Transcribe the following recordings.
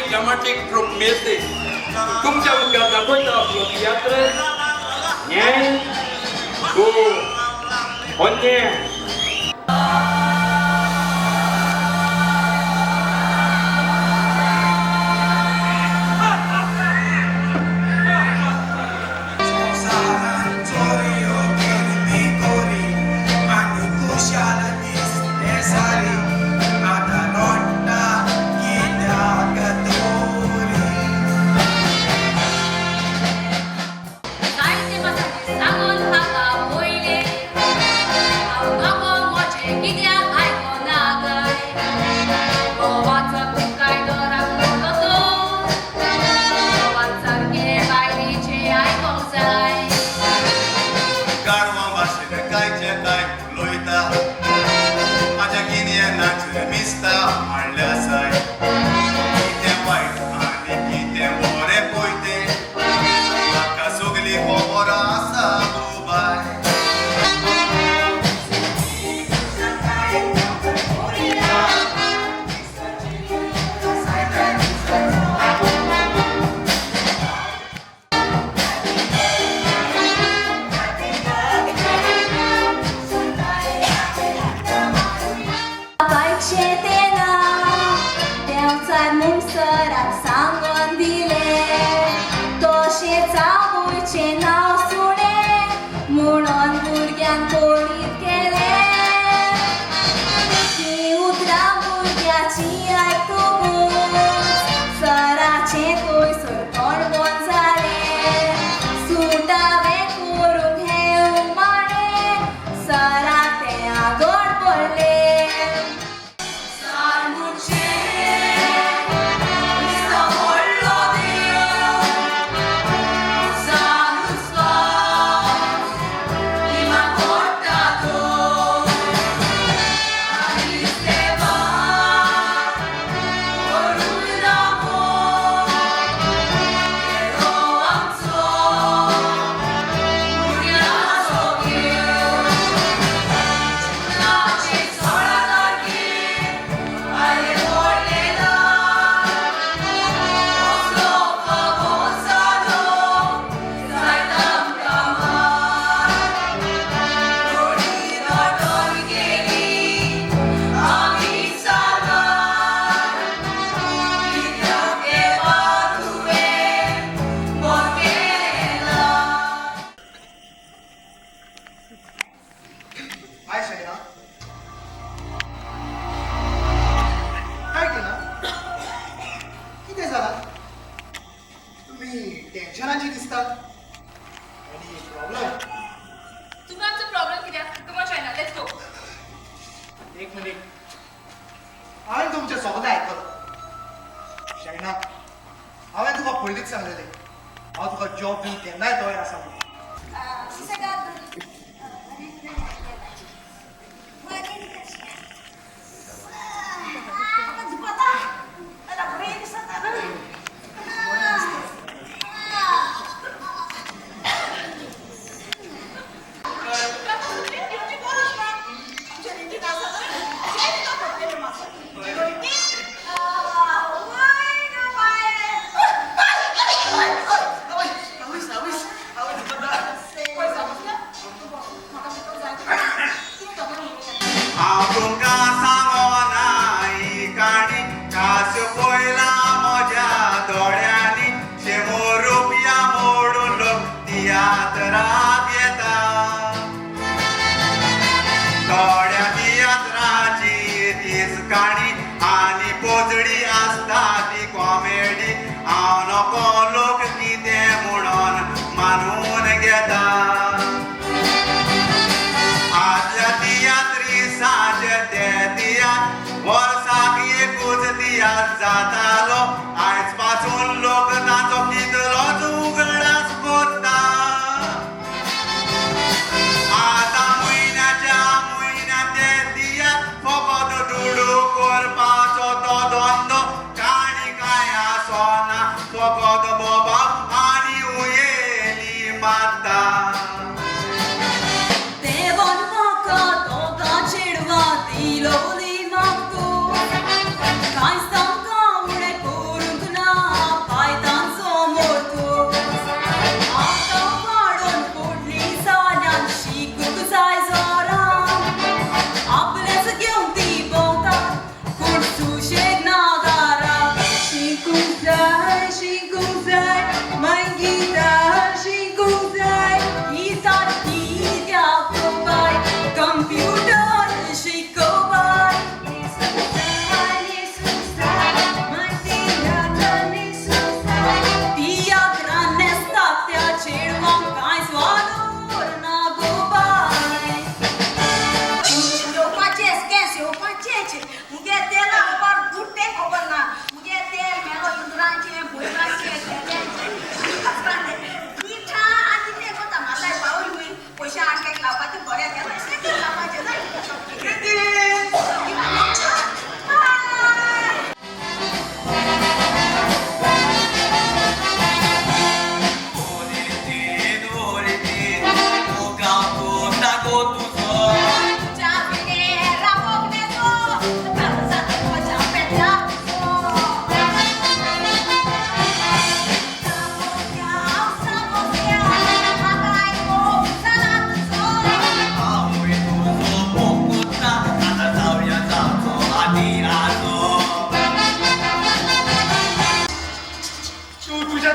आधुनीक dramatic troop मेसे तुमच्या मुखार दाखयता आपलो तियात्र न्याय गो अन्याय. एक मिनिट, हांवें तुमचें सगळें आयकलां. शायना, हांवें तुका पयलींच सांगलेलें हांव तुका जॉब दिवंक केन्नाय तयार आसा म्हणून. Kind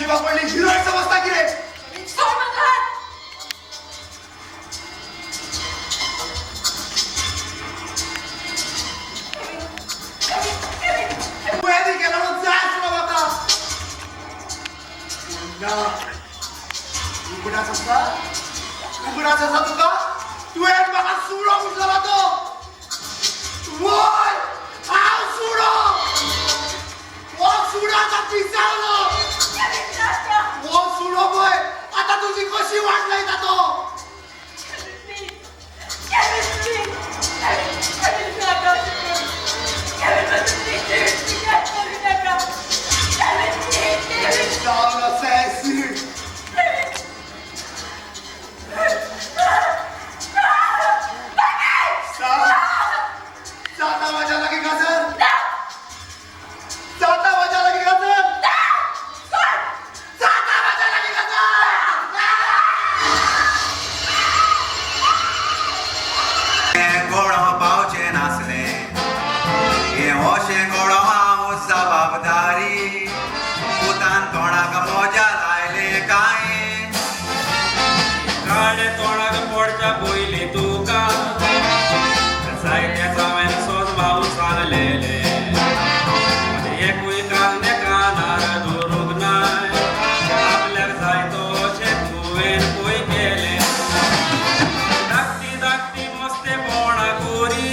जिवाक पडली हिरोईन समजता कितें? सोड म्हजो हात. तुवें केला म्हणून जाय आसलो म्हाका. ना, उगडास आसा, उगडास आसा तुका? तुवें म्हाका सुणो म्हटलो तो. वय, हांव सुणो, हो सुणाचा पिसावलो. हो सुणो पळय आतां तुजी कशी वाट लायता तो. जावन आसा ऍसिड. जाता माझ्या लागीं गाजर, जाता माझ्या लागीं गाजर, जाता माझ्या लागीं गाजर. घोडो पावचें नासलें हें अशें घोडो हांव जबाबदारी पुतान तोंडाक मोजा लायलें कांय काळे तोंडाक पडच्या पयलीं तुका जायत्या हांवें सोद भाऊ सांगलेले, एकूय कान कानार दवरूंक नाय. आपल्याक जाय तशें तुवें पळय केलें. धाकटी धाकटी मस्तेपणां करी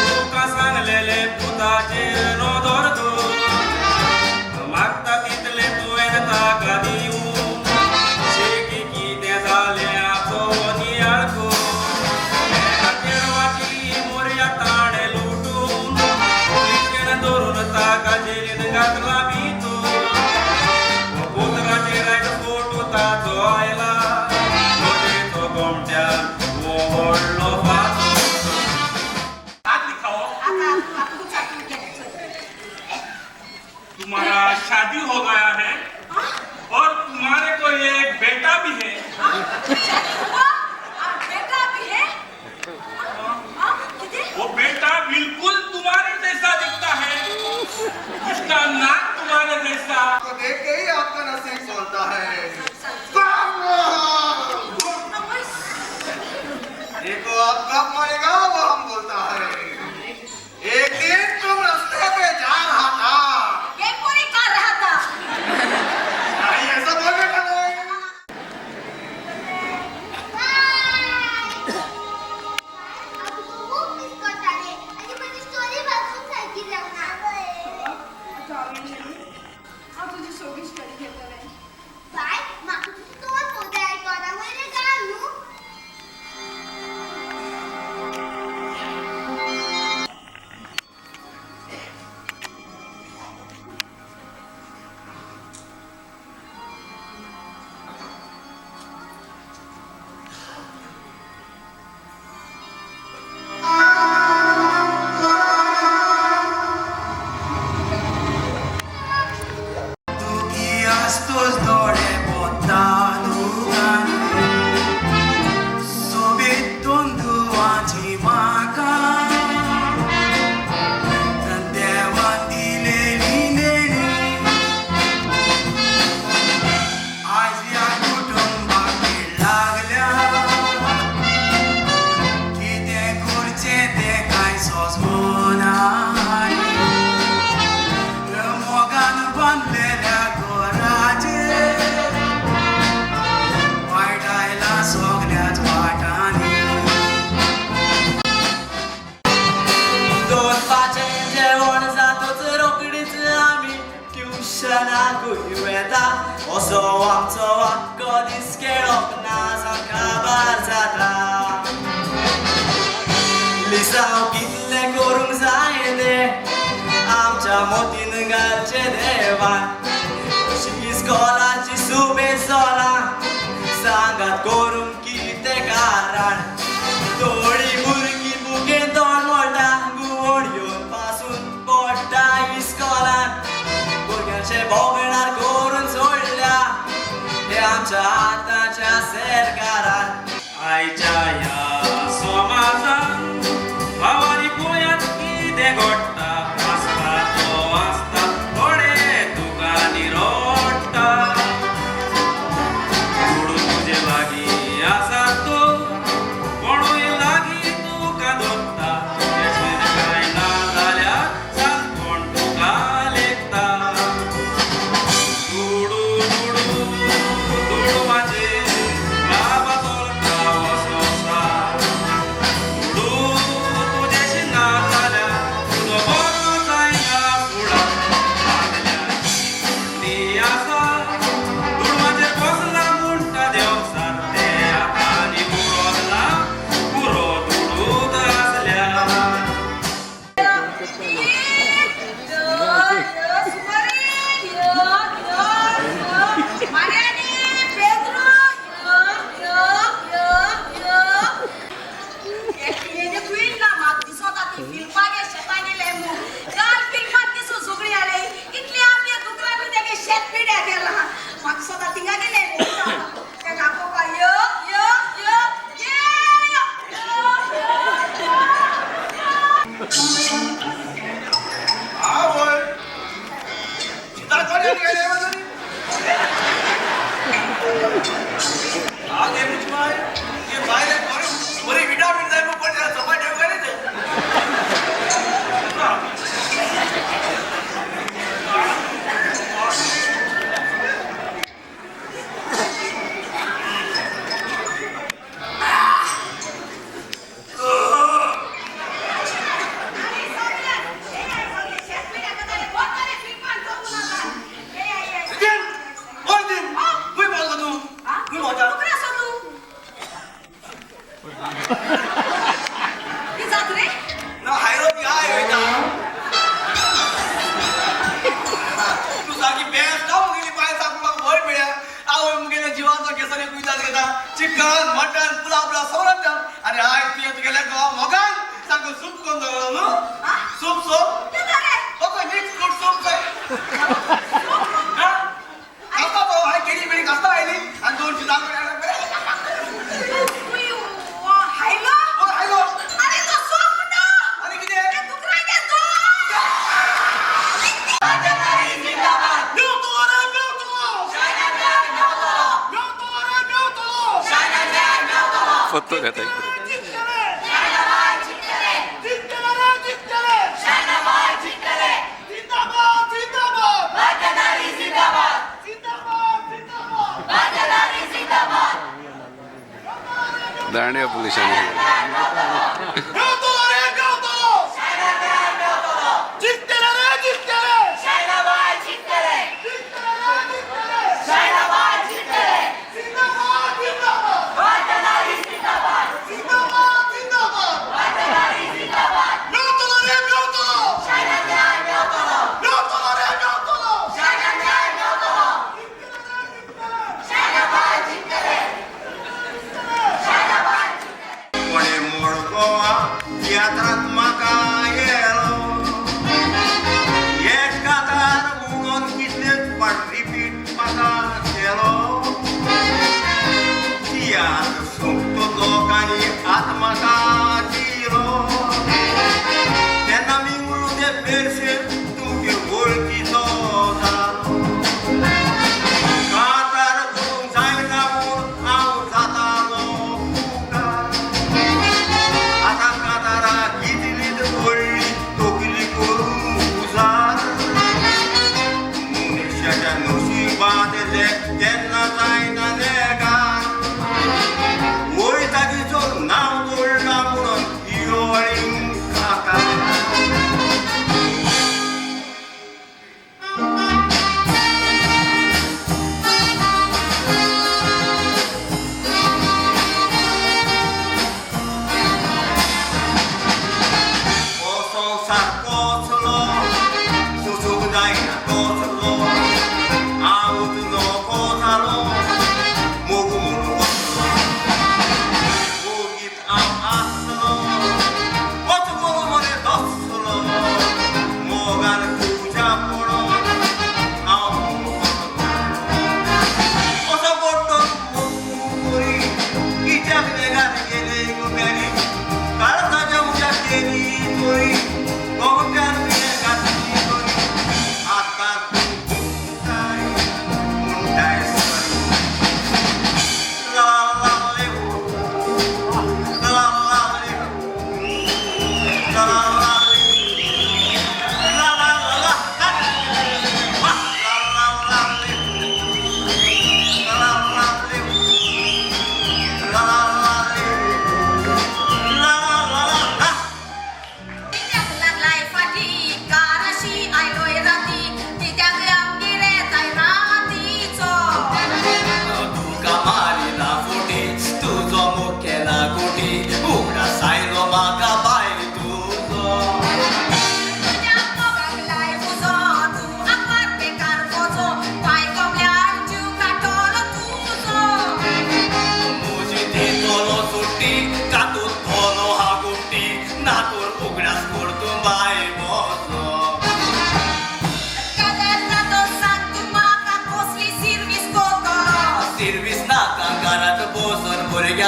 तुका सांगलेलें पुताचेर नदर दवर. मागता तितलें तुवें ताका दिवूं शेकी कितें जालें हाचो नियाळ कर. एका चेडवाची मोरया ताणें लुटून पुलिशेन धरून ताका जेलीन घातला भितर. पुत्राचेर आयज फोटो ताचो आयला लजेचो गोमट्यान हो व्हडलो फातर. हाथ दिखाओ. तुम्हारा शादी हो गया है और तुम्हारे को एक बेटा भी है. बेटा भी है? किती? वो बेटा बिल्कुल तुम्हारे जैसा दिखता है, उसका नाक तुम्हारे जैसा. तो देख के ही आपका नसीब बोलता है. देखो आप कब मरेगा वो हम बोलता है. एक दिन तुम रास्ते पे जा रहा था. बेपुरी कर रहा था. नहीं, ऐसा बोलने का नहीं. खूप मिस करताले आनी म्हजी स्टोरी वाचून सारकी जावना. हांव तुजी सगळी स्टोरी घेतलें. बाय, म्हाका तुजें तोंड पळोवंक जाय, तोंडा वयलें घाल न्हू. तुकी असतोच दोळे पोता दुकान सोबीत तंदुवाची म्हाका देवान दिलेली देणी आयज ह्या कुटुंबाक लागल्या कितें करचें तें कांय सोंसना. मोगान बांदलेल्या घराचेर वायट आयला सगल्याच वाटांनी. दोन पाचें जेवण जातच रोकडीच आमी ट्युशनाकूय वेता. असो आमचो आख्खो दीस खेळप ना काबार जाता. लिसांव कितलें करूंक जाय तें आमच्या मोतीन घालचें देवान. अशी इस्कोलाची सुबेसोलां सांगात करूंक कितें कारण. थोडीं भुरगीं बुकेन तोंड मोडटा, घुंवळ येवन पासून पडटा इस्कोलान. भुरग्यांचे भोगणार करून सोडल्या हे आमच्या आतांच्या सरकारान. आयच्या ह्या समाजान भावानी पळयात कितें घडटा. आसता तो आसता थोडे दुकांनी रडटा. शेत पिड्या केला म्हाका सदां थिंगा गेले ताका आपोवपा यो यो यो यो आवय शिता कोण गेले बरी विटामिन जाय पण सपाट चिकन मटन पुलाव पुलाव सगळं अरे I तुवें तुगेल्या गोवा मोगान सामको सूप करून दवरलो न्हू soup soup okay mix fruit soup कसता तो हांवें केळी बिळी कसता आयली आनी दोन शितां हायलो आनी कितें फोटो घेता दांडिया पुलिसांनी Goa.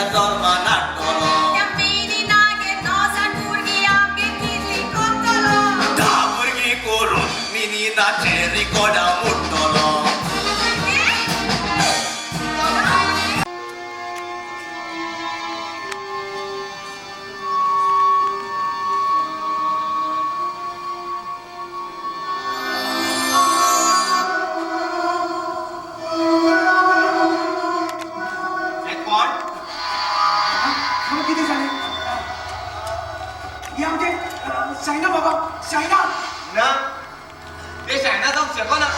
भुरग्या जल्मान हाडटलो. त्या मिनीनागेर 9 भुरगीं आमगेर कितलीं कोत्तलो. 10 भुरगीं करून मिनीनाचे रिकॉर्डा मोडटलो. हे कोण? हांव कितें जालें? हे आमचे शायना बाबा, शायना. ना, ते शायना जावंक शकना.